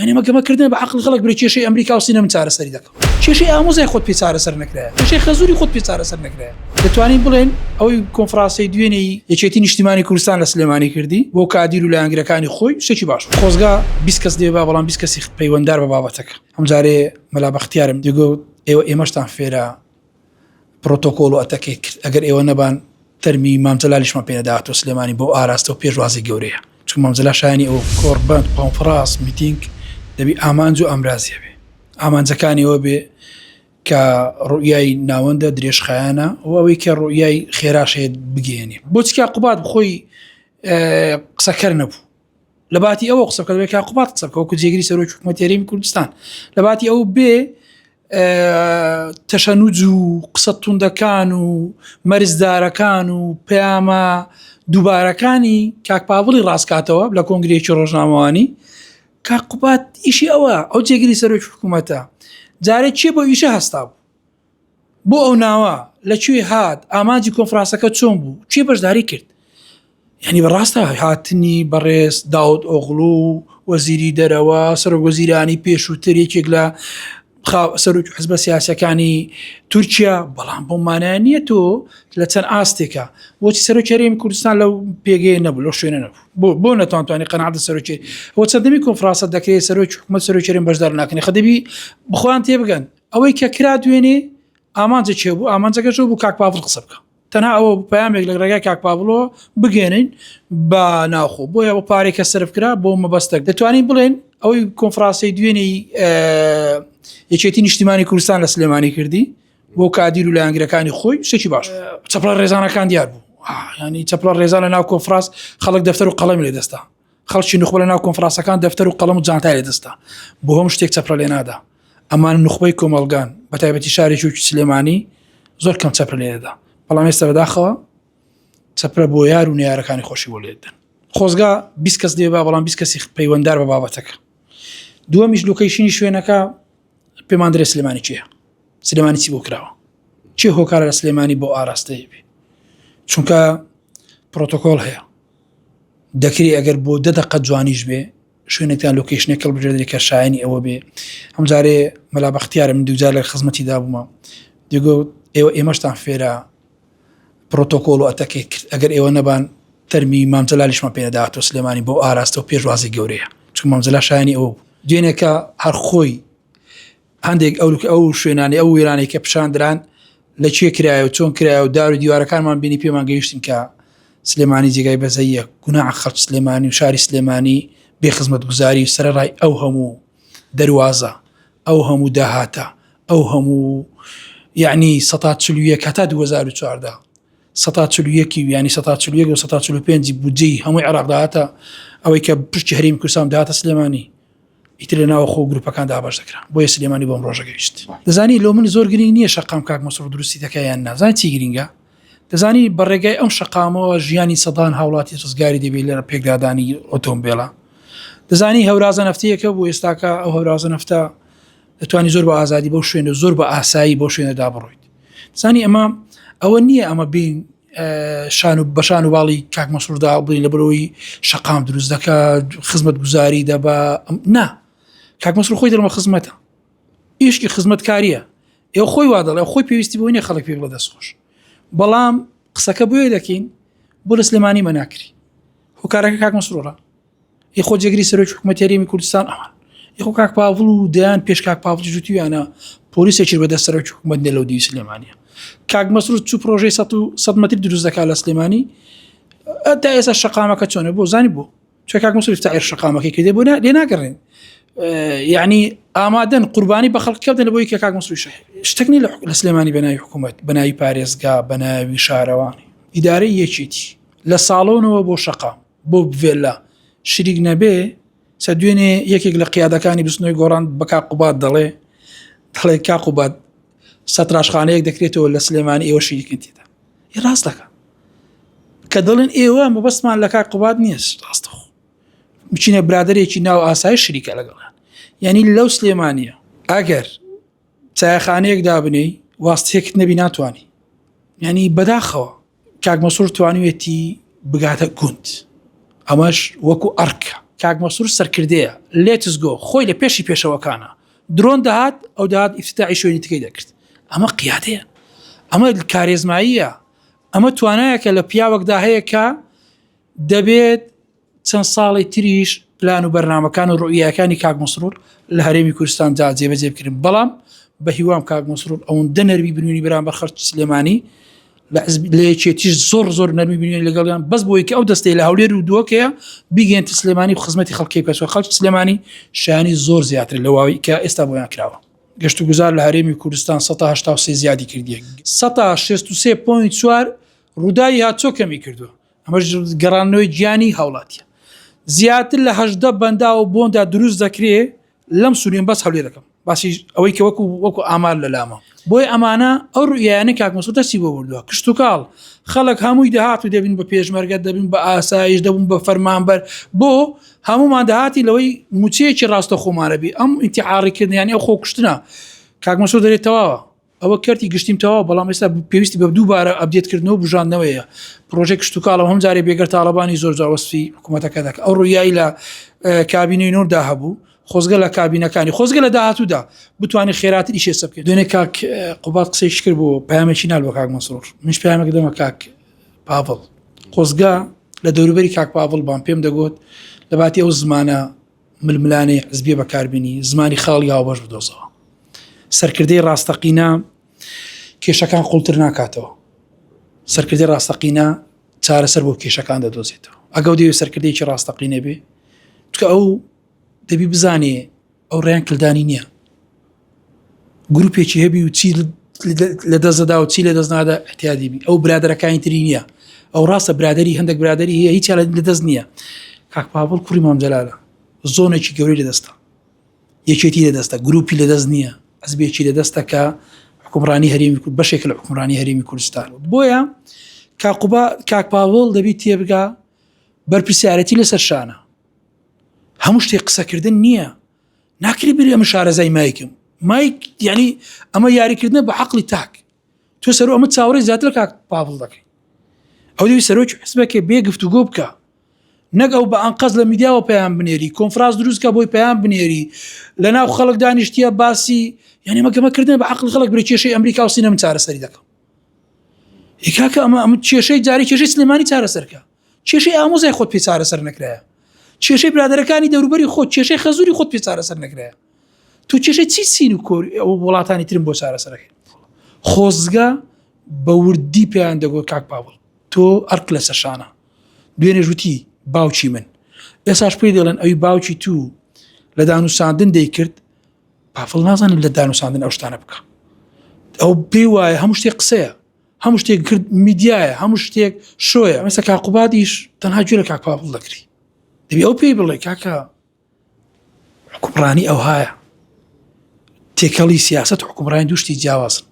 یعنی ئەمە گەمەکردنە بە عەقڵی خەڵک برێ کێشەی ئەمریکا و سینە من چارەسەری دەکەم کێشەی ئامۆزای خۆت پێ چارەسەر نەکرایە کێشەی خەزوری خۆت پێ چارەسەر نەکرایە دەتوانین بڵێن ئەوەی کۆنفرانسەی دوێنێی یەکێتی نیشتیمانی کوردستان لە سلێمانی کردی بۆ کادیر و لایەنگرەکانی خۆی شتێکی باش بوو. خۆزگا 20 کەس لێ با بەڵام 20 کەسی پەیوەندار بە بابەتەکە. ئەم جارێ مەلا بەختیارم دەگوت ئێوە ئێمەشتان فێرە پرۆتۆکۆڵ و ئەتەکێت کرد ئەگەر ئێوە نەبان تەرمی مام جەلالیشمان پێ نەداهاتەوە سلێمانی بەو ئاراستە و پێشوازی گەورەیە چونکە مام جەلال شایانی ئەوە بوو. کۆڕبەند، کۆنفراس، میتینگ دەبی ئامانج و ئامرازی هەبێ. ئامانجەکانی ئەوە بێ کە ڕوئیای ناوەندە درێژخایەنە و ئەوەی کە ڕوئیای خێراش هەیە بگەیەنێ. بۆچی کاک قوباد خۆی قسەکەر نەبوو؟ لە باتی ئەوە قسە بکە دەبێت کاک قوباد قسە بکە وەکو جێگری سەرۆکی حکوومەتی هەرێمی کوردستان لە باتی ئەو بێ تەشەنوج و قسە توندەکان و مەرزدارەکان و پەیامە دووبارەکانی کاک پاڤڵی ڕاستکاتەوە لە کۆنگرەیەکی ڕۆژنامەوانی کاک قوباد ئیشی ئەوە ئەو جێگری سەرۆکی حکوومەتە جارێک کێ بۆ ئیشە هەستا بوو بۆ ئەو ناوە لە کوێ هات ئامانجی کۆنفرانسەکە چۆن بوو کێ بەشداری کرد یعنی بەڕاستە هاتنی بەڕێز داود ئۆغڵو وەزیری دەرەوە سەرۆک وەزیرانی پێشووتر یەکێک لە سەرۆکی حزبە سیاسەکانی تورکیا بەڵام بۆ مانای نییە تۆ لە چەند ئاستێکە بۆچی سەرۆکی هەرێمی کوردستان لەو پێگەیە نەبوو لەو شوێنە نەبوو بۆ بۆ نەتوانتوانی قەناعەت سەرۆکی بۆ چەندەمی کۆنفرانسە دەکرێت سەرۆکی حکومەت سەرۆکی هەرێم بەشدار ناکەن خەدەبی بخۆیان تێبگەن ئەوەی کە کرا دوێنێ ئامانجێک بوو ئامانجەکەش بوو کاک پاڤڵ قسە بکە تەنها ئەوە پەیامێک لە ڕێگای کاک پاڤڵەوە بگەێنین بە ناوخۆ بۆیە ئەو پارەی کە سەرف کرا بۆ مەبەستێک دەتوانین بڵێن ئەوەی کۆنفرانسی دوێنێی یەکێتی نیشتیمانی کوردستان لە سلێمانی کردی بۆ کادیر و لایەنگرەکانی خۆی شتێکی باش چەپڵە ڕێزانەکان دیار بوو ینی چەپڵە ڕێزان لە ناو کۆنفرانس خەڵک دەفتەر و قەڵەمی لێ دەستا خەڵکی نوخبە لە ناو کۆنفرانسەکان دەفتەر و قەڵەم و جانتای لێ دەستا بۆ هەموو شتێک چەپرە لێ نادا ئەمان نوخبەی کۆمەڵگان بە تایبەتی شارێکی وەکی سلێمانی زۆر کەم چەپرە لێ دەدا بەڵام ئێستا بەداخەوە چەپرە بۆ یار و نەیارەکانی خۆشی بۆ لێ دەدەن خۆزگا 20 کەس لێ با بەڵام 20 کەسی پەیوەندار بە بابەتەکە دووەمیش لۆکەیشنی شوێنەکە پێمان درێ سلێمانی چیە سلێمانی چی بۆ کراوە چی هۆکارە لە سلێمانی بۆ ئاراستەیە بێ چونکە پرۆتۆکۆل هەیە دەکرێ ئەگەر بۆ دە دەقە جوانیش بێ شوێنێکتان لۆکیشنێک هەڵبژێردرێ کە شایانی ئەوە بێ ئەم جارێ مەلا بەختیارە من دووجار لە خزمەتی دابوومە دەگوت ئێوە ئێمەشتان فێرە پرۆتۆکۆڵ و ئەتەکێت کرد ئەگەر ئێوە نەبان تەرمی مام جەلالیشمان پێ نەداهاتەوە سلێمانی بۆ ئاراستە و پێشوازی گەورەیە چونکە مام جەلال شایانی ئەوە بوو دوێنێکە هەر خۆی هەندێک ئەو ئەو شوێنانی ئەو وێرانەی کە پیشان دران لە کوێ کرایە و چۆن کرایە و دار و دیوارەکانمان بینی پێمان گەیشتین کە سلێمانی جێگای بەزەیە گوناع خەڵک سلێمانی و شاری سلێمانی بێ خزمەتگوزاری و سەرەڕای ئەو هەموو دەروازە ئەو هەموو داهاتە ئەو هەموو یعنی سەتا چلویەک هەتا 2014 سەتا چلویەکی ینی سەتا چلویەک و سەتا چلو پێنجی بودجەی هەمووی عێراق داهاتە ئەوەی کە پشتی هەرێمی کوردستان داهاتە سلێمانی ئیتر لە ناوەخۆ گروپەکان دابەش دەکران بۆیە سلێمانی بۆم ڕۆژە گەیشت دەزانی لۆ من زۆر گرنگ نییە شەقام کاک مەسرور دروستی دەکە یان نا زانی چی گرنگە دەزانی بە ڕێگای ئەم شەقامەوە ژیانی سەدان هاوڵاتی ڕزگاری دەبێت لە پێکدادانی ئۆتۆمبێلە دەزانی هەورازە نەفتیەکە بوو ئێستاکە ئەو هەورازە نەفتە دەتوانی زۆر بە ئازادی بەو شوێنە زۆر بە ئاسایی بۆ شوێنەدا بڕۆیت زانی ئەمە ئەوە نییە ئەمە بین شان و بەشان و باڵی کاک مەسروردا بڵین لە بەرەوەی شەقام دروست دەکا خزمەت گوزاری دەبا نا کاک مەسرور خۆی دەڵمە خزمەتە ئیشکی خزمەتکاریە ئێ خۆی وا دەڵێ خۆی پێویستی بۆ نیە خەڵک پێ بڵێ دەستخۆش بەڵام قسەکە بۆیە دەکەین بۆ لە سلێمانی مەناکری هۆکارەکە کاک مەسرورە ئی خۆ جێگری سەرۆکی حکوومەتی هەرێمی کوردستان ئەوان ئی خۆ کاک پاڤڵ و دەیان پێش کاک پاڤڵ جوتیانە پۆلیسێکی بەدەست سەرۆکی حکوومەت نیە لەو دیوی سلێمانیە کاک مەسرور چوو پرۆژەی 100 مەتر دروست دەکات لە سلێمانی تا ئێستا شەقامەکە چۆنە بۆ زانی بۆ چۆ کاک مەسرور تایر شەقامەکەی کردێ بۆ لێ ناگەڕێن یعنی ئامادەن قوربانی بە خەڵک کردن لە بۆی کە کاک مەسرور شتێک نیە لە سلێمانی بەناوی حکوومەت بەناوی پارێزگا بەناوی شارەوانی ئیدارەی یەکێتی لە ساڵۆنەوە بۆ شەقام بۆ ڤێلا شریک نەبێ سە دوێنێ یەکێک لە قیادەکانی بزنەوەی گۆڕان بە کاک قوباد دەڵێ دەڵێ کاک قوباد سەتراشخانەیەک دەکرێتەوە لە سلێمانی ئێوە شریکن تێدا ئی ڕاست دەکا کە دەڵێن ئێوە مەبەستمان لە کاک قوباد نییە ڕاستە خۆ بچینە برادێکی ناو ئاسای شریکە لەگەڵیان یعنی لەو سلێمانیە ئەگەر چایخانەیەک دابنێی واستەیەکت نەبی ناتوانانی یعنی بەداخەوە کاک مەسرور توانیویەتی بگاتە گوند ئەمەش وەکو ئەرکە. کاک مەسرور سەرکردەیە let's go خۆی لە پێشی پێشەوەکانە درۆن دەهات ئەو دەهات ئیفتتاحی شوێنی تکەی دەکرد ئەمە قیادەیە ئەمە کارێزماییە ئەمە توانایەکە لە پیاوەکدا هەیە کە دەبێت چەند ساڵی تریش پلان و بەرنامەکان و ڕوئیاکانی کاک مەسرور لە هەرێمی کوردستان جا جێبەجێ بکرن بەڵام بە هیوام کاک مەسرور ئەوەندە نەرمی بنوێنی بەرامبەر خەڵکی سلێمانی لە حزب لە یەکێتیش زۆر زۆر نەرمی بنوێنی لەگەڵیان بەس بۆی کە ئەو دەستەی لە هەولێر و دووەکەیە بیگەێنتە سلێمانی و خزمەتی خەڵکی بکەسەوە خەڵکی سلێمانی شایانی زۆر زیاتر لەواوی کە ئێستا بۆیان کراوە. گەشتوگوزار لە هەرێمی کوردستان 183 زیادی کردیە 63.4 ڕووداوی هاتچۆ کەمی کردووە ئەمەش گەڕاندنەوەی گیانی هاوڵاتیە زیاتر لە هەشدە بەنداو و بۆندا دروست دەکرێ لەم سووریم بەس هەولێرەکەم باسی ئەوەی کە وەکو وەکو ئامار لە لامە بۆی ئەمانە ئەو ڕویانە کاک مەسعود دەستی بۆ بردووە کشتتوکاڵ خەڵک هەمووی دەهات و دەبین بە پێشمەرگە دەبین بە ئاسایش دەبوون بە فەرمانبەر بۆ هەمومان دەهاتی لەوەی موچەیەکی ڕاستە خۆمانەبی ئەم ئینتیحاڕیکردنیانی ئەو خۆکوشتنە کاک مەسعود دەرێت تەواوە ئەوە کەرتی گشتیم تەواو بەڵام ئێستا پێویستی بە دووبارە update کردنەوە بژاندنەوەیە پرۆژەی کشتتوکاڵم هەم جارێ بێگەر تاڵەبانی زۆر جار وەسفی حکوومەتەکە دەکە ئەو ڕویایی لە کابینەی نۆردا هەبوو خۆزگە لە کابینەکانی خۆزگە لە داهاتوودا بتوانێت خێراتر ئیشێ سە بکەێت دوێنێ کاک قوباد قسەیش کرد بۆ پامێکی نال بۆ کاک مەسرور منش پامێک دەمە کاک پاڤڵ خۆزگە لە دەوروبەری کاک پاڤڵ بام پێم دەگوت لە باتی ئەو زمانە ململانێی حزبیە بەکاربینی زمانی خاڵی هاوبەش بدۆزەوە سەرکردەی ڕاستەقینە کێشەکان قوڵتر ناکاتەوە سەرکردەی ڕاستەقینە چارەسەر بۆ کێشەکان دەدۆزێتەوە ئەگەو دەوێت سەرکردێکی ڕاستەقینە بێ چکە ئەو دەبی بزانێ ئەو ڕێیان کلدانی نییە گروپێکی هەبی و چی لە دەست دەدا و چی لە دەست نادا احتیادی بی ئەو برادەرەکانی تری نییە ئەو ڕاستە برادری هەندێک برادری هەیە هیچ لە دەست نییە کاک پاڤڵ کوڕی مام جەلالە زۆنێکی گەورەی لە دەستە یەکێتی لە دەستە گروپی لە دەست نییە حزبێکی لە دەستە کە حکومڕانی هەرێمی کورد بەشێک لە حکومڕانی هەرێمی کوردستان بۆیە کاقوبا کاک پاڤڵ دەبی تێبگا بەرپرسیارەتی لەسەر شانە هەموو شتێک قسەکردن نییە ناکری بری ئەمە شارەزای مایکم مایک یعنی ئەمە یاریکردنە بە عقلی تاک تۆ سەر ئەمە چاوەڕێ زیاتر کاک پاڤڵ دەکەی ئەو دەوی سەرۆکی حزبێکێ بێ گفتوگۆ بکە نەک ئەو بە ئەنقەز لە میدیاوە پەیام بنێری کۆنفراس دروستکە بۆی پەیام بنێری لە ناو خەڵک دانیشتیە باسی یعنی مەگەمەکردن بە عقل خەڵک برێ کێشەی ئەمریکا و سینە من چارەسەری دەکەم کاکە ئەمە ئەمە کێشەی جاری کێشەی سلێمانی چارەسەرکە کێشەی ئامۆزای خۆت پێ چارەسەر نەکرایە کێشەی برادەرەکانی دەوروبەری خۆت کێشەی خەزوری خۆت پێ چارەسەر نەکرایە تۆ کێشەی چی چین و کۆر ئەو وڵاتانی ترم بۆ چارەسەرەکەی خۆزگە بە وردی پێیان دەگۆ کاک پاوڵ تۆ ئەرک لەسەر شانە دوێنێ ژوتی باوکی من ئێساش پێی دەڵێن ئەوی باوکی تو لە دانوساندن دەیکرد پافڵ نازانم لە دانوساندن ئەو شتانە بکە ئەو پێی وایە هەموو شتێک قسەیە هەموو شتێک کرد میدیایە هەموو شتێک شۆیە مەسە کاقوبادیش تەنها گوێ لە کاک پاڤڵ دەکری دەبی ئەو پێی بڵێ کاکە حکومڕانی ئەوهایە تێکەڵی سیاست حکومڕانی دوشتی جیاوازن.